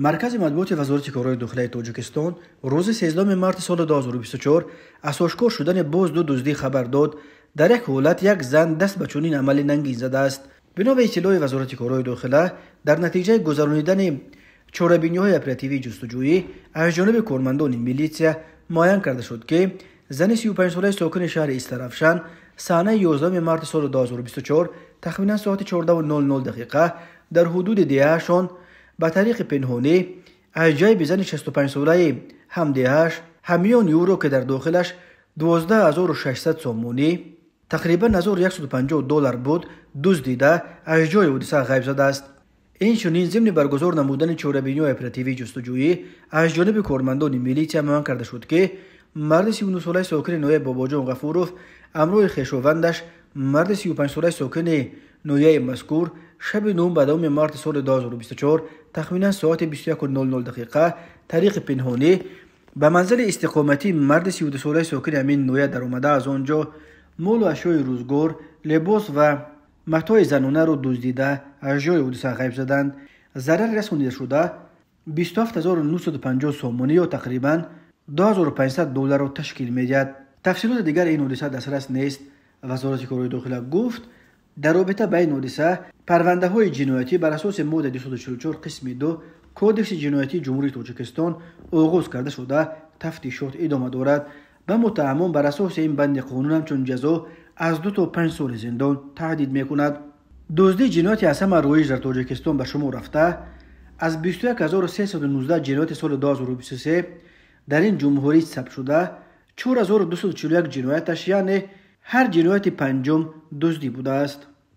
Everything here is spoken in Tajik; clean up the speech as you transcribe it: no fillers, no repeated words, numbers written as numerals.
Маркази матбуоти Вазорати корҳои дохилаи Тоҷикистон рӯзи 13 марти соли 2024 аз ошкор шудани боз ду дуздӣ хабар дод. Дар як ҳолат як зан даст ба чунин амали нангин задааст. Бино ба иттилои Вазорати корҳои дохила, дар натиҷаи гузаронидани чорабиниҳои оперативии ҷустуҷӯӣ аз ҷониби кормандони милитсия муайян карда шуд, ки зани 35-солаи сокини шаҳри Истаравшан санаи 11 марти соли 2024 тахминан соати 14:00 дақиқа дар ҳудуди деҳаашон ба тариқи пинҳонӣ аз ҷайби зани 65-солаи ҳамдеҳааш ҳамёни ӯро, ки дар дохилаш 12600 сомонӣ, тақрибан 1150 доллар буд, дуздида аз ҷои ҳодиса ғайб задааст. Инчунин зимни баргузор намудани чорабиниҳои оперативии ҷустуҷӯӣ аз ҷониби кормандони милитсия муайян карда шуд, ки марди 39-солаи сокини ноҳияи Бобоҷон Ғафуров ҳамроҳи хешовандаш марди 35-солаи сокини ноҳияи мазкур шаби 9 ба 10 марти соли 2024 тахминан соати 21:00 дақиқа тариқи пинҳонӣ ба манзили истиқоматии марди 32-солаи сокини ҳамин ноҳия даромада, аз он ҷо молу ашёи рӯзгор, либос ва матои занонаро дуздида аз ҷои ҳодиса ғайб заданд. Зарари расонидашуда 27950 сомонӣ ё тақрибан 2500 долларро ташкил медиҳад. Тафсилоти дигари ин ҳодиса дастрас нест. Вазорати корҳои дохила гуфт, дар робита ба ин ҳодиса парвандаҳои ҷиноятӣ бар асоси моддаи 244 қисми 2 Кодекси ҷиноятии Ҷумҳурии Тоҷикистон оғоз карда шуда, тафтишот идома дорад. Ба муттаҳамон бар асоси ин банди қонун ҳамчун ҷазо аз 2 то 5 соли зиндон таҳдид мекунад. Дуздӣ ҷинояти аз ҳама роиҷ дар Тоҷикистон ба шумор рафта, аз 21319 ҷинояти соли 2023 дар ин ҷумҳурӣ сабт шуда, 4241 ҷинояташ, яъне ҳар ҷинояти панҷум, дуздӣ будааст.